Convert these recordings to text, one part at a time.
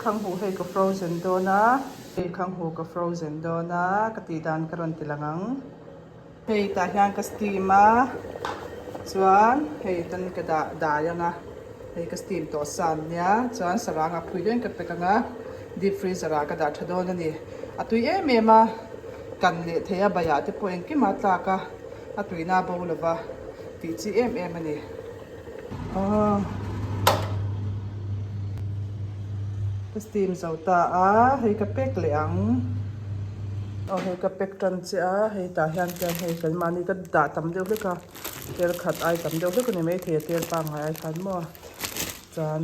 Khanghu hei ka frozen dawn a. Hei khanghu ka frozen dawn a, ka tih dan ka rawn ti lang ang. Hei tah hian ka steam a, chuan hei tan ka dah dai ang a, hei ka steam tawh sa an nia, chuan sarang ah phui dawn ka pack ang a, deep freezer ah ka dah tha dawn a ni. A tui em em a, kan leh thei a baiah te pawh engkim a tlak a, a tuina a bo lova tih chi em em a ni. Aw ka steam zo ta a hei ka pack leh ang aw hei ka pack tan chiah a hei tah hian chuan hei kan mahni ka dah tam deuh hlek a tel khat ai tam deuh hlek a ni maithei a tel pangngai ai khan maw chuan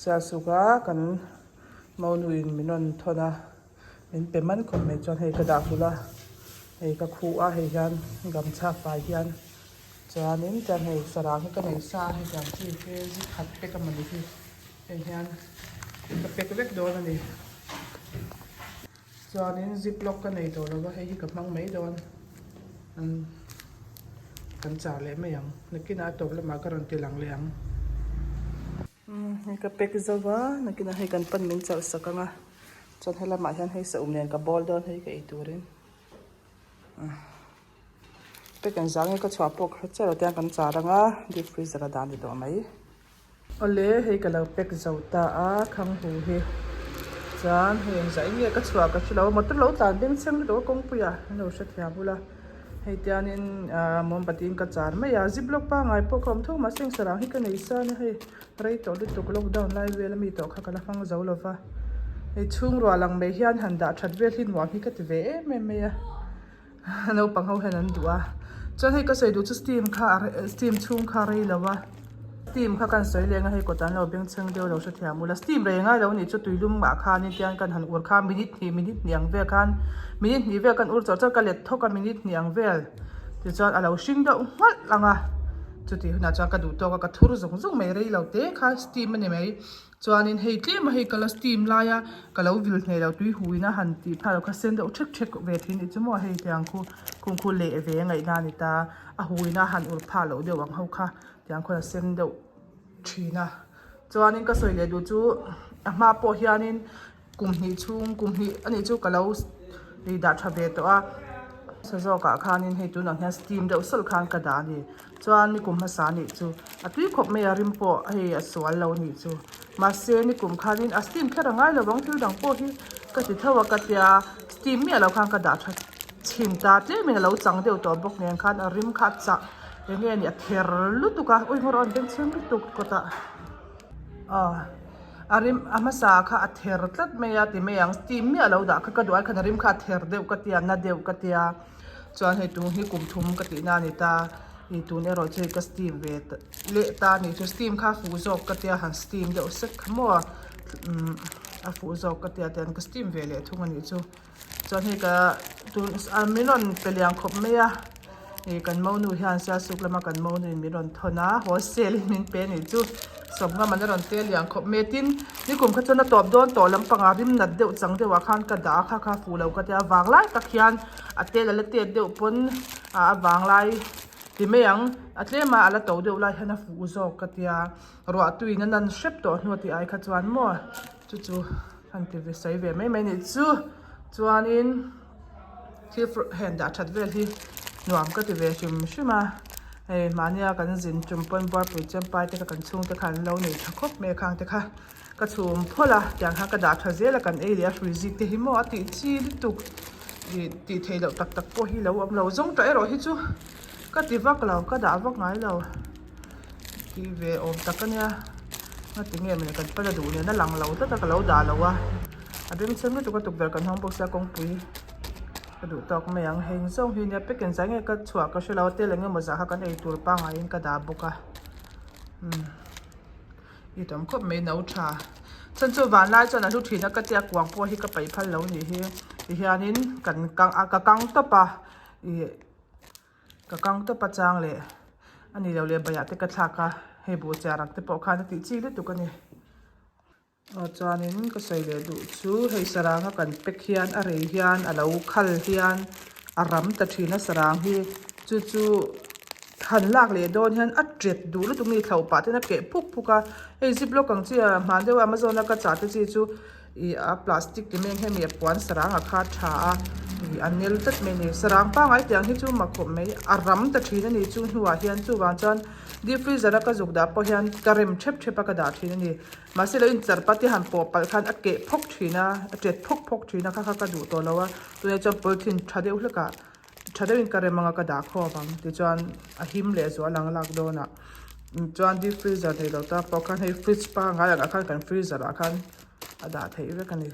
sialsuk a kan monu in min rawn thawn a min pe man khawp mai chuan hei ka dah hul a hei ka khuh a hei hian gamchha fai hian. Chuanin chuan hei sarang hi ka nei sa a hetiang chi te zi khat pack a mawni hi hei hian ka pack vek dawn a ni. Chuanin zip lock ka nei tawh lo va hei hi ka hmang mai dawn an kan char leh mai ang nakinah a tawp lamah ka rawn ti lang leh ang. Umm hei ka pack zo va nakinah hei kan pan min chalh sak ang a chuan helamah hian hei saum nen ka bawl dawn hei ka ei turin. Pack an zang nge ka chhuah pawh kha chiah lo te kan char ang a deep freezer a dah ni tawh mai. Awle hei ka lo pack zo ta a khanghu hi chuan hei engzah in nge ka chhuah ka hrelo a motor lo tlan beng chheng lutuk a kawngpui ah an lo hrethiam bula hei tianin ah mombati in ka char mai a zip lock pangngai pawh ka awm tho mahse eng sarang hi ka nei sa ania hei rei tawh lutuk lockdown lai vel ami tawh kha ka la hmang zo lova hei chhung ruah lang mai hian han dah that vel hi nuam hi ka ti ve em em mai a. Naupang ho hian an duh a chuan hei ka sawi duh chu steam kha steam chhung kha a rei lo a steam kha kan sawi leng a hei kawt an lo bengchheng deuh lo hrethiam ula steam rei ngai lo a nih chu tuilum ah khanin tiang kan han ur kha minute hnih minute hnih ang vel khan minute hnih vel kan ur chawrh chawrh ka let thawk a minute hnih ang vel tichuan a lo hring deuh nghalh ang a chutih hunah chuan ka duh tawk a ka thur zung zung mai rei lo te kha steam a ni mai. Chuanin hei tlem a hei ka la steam lai a ka lo vil hneh loh tui hu in a han tih phah loh kha sen deuh thek thek ve thin i chu maw hei tiang khu khung khu leh ve a ngaihna a ni ta a hu in a han ur phah loh deuh ang ho kha tiang khuan a sen deuh thin a chuanin ka sawi leh duh chu a hma pawh hianin Kum hnih chhung, kum hnih a nih chu ka lo ih dah tha ve tawh a, sa zawkah khanin hei tunah hian steam deuh sawlh khan ka dah a ni. Chuan nikum hmasa nih chu a tui khawp mai a rim pawh hei a sual lo nih chu. Mahse nikum khanin a steam kher a ngai lo vang thil dang pawh hi ka ti tho a ka tia steam miah lo khan ka dah tha chhin ta tlemin a lo chang deuh tawh bawk nen khan a rim kha a chah eng nge ni a ther lutuk a, ui hmawrh a rawn bengchheng lutuk kawtah aw. A rim a hmasa kha a ther tlat mai a ti mai ang steam miah lo dah kha ka duh ai khan a rim kha a ther deuh ka tia na deuh ka tia chuan hei tun hi kum thum ka tih na a ni ta ih tun erawh chu hei ka steam ve leh ta a nih chu steam kha a fuh zawk ka tia han steam deuh sek kha maw umm a fuh zawk ka tia tian ka steam ve leh thung a nih chu. Chuan hei ka tun min rawn pe lian khawp mai a ih kan monu hian sialsuk lama kan monu in min rawn thawn a wholesale in min pe a nih chu sawmngam an a rawn te lian khawp mai a tin nikum kha chuan a tawp dawn tawh lampangah rim nat deuh chang deuh ah khan ka dah a kha kha fuh lo ka tia vanglai tak hian a tel a la tet deuh pawn ah a vanglai ti mai ang a tlem a a la to deuh lai hian a fuh zawk ka tia ruah tuiin a nan hrep tawh hnu a tih ai kha chuan maw chu chu. Han ti ve sawi ve mai mai nih chu chuanin thil hen dah that vel hi nuam ka ti ve hrim hrim a hei mahnia kan zin tum pawn buarpui chempai te kha kan chhungte khan an lo nei tha khawp mai a khang te kha ka chhum phawlh a tiang khan ka dah tha zel a kan ei leh a hrui zik te hi maw a tih chi lutuk ih tih theih loh tak tak pawh hi lo awm lo zawng tah erawh hi chu ka ti vak lo ka dah vak ngai lo. Tih ve awm tak a nia ngati nge mawni kan pan a duh nen a lang lo tlat a ka lo dah lo a a bengchheng lutuk a tukverh kan hawng bawk sia kawngpui ka duh tawk mai ang heng zawng hi nia pack in zai nge ka chhuah ka hrelo a tel eng emaw zah kha kan ei tur pangngai in ka dah bawk a umm i tam khawp mai no tha chhan chu vanlai chuan a hlu thin a ka tia kuang pawh hi ka paih phal lo nih hi tihianin kan kang a ka kang tawp a ih. Ka kang tawp a chang leh a ni lo leh baiah te ka thlak a, hei buh chiar ang te pawh khan a tih chi lutuk a ni. Aw chuanin ka sawi leh duh chu hei saranga kan pack hian a rei hian a lo khal hian a ram ta thin a sarang hi chu chu. Han lak leh dawn hian a tet duh lutuk ni thlauh pah ten a keh phuk phuk a, hei ziplock ang chi ah hman deuh a amazon a ka chah te chi chu ih a plastic ti mai ang hemi a puan sarang ah kha a tha a ih a nel tlat mai a ni sarang pangai tih ang hi chu mak khawp mai a ram ta thin a ni chu hnuah hian chuvang chuan deep freezer a ka zuk dah pawh hian ka rem thep thep a ka dah thin a ni mahse lo inchar pat te han pawh palh khan a keh phawk thin a a tet phawk phawk thin a kha kha ka duh tawh lo a tunah chuan polythene tha deuh hlek ah. Tha deuhin ka rem anga ka dah khawp ang tichuan a him leh zual ang lak dawnah chuan deep freezer nei lo ta pawh khan hei fridge pangngai angah khan kan freezer ah khan a dah theih vek a ni.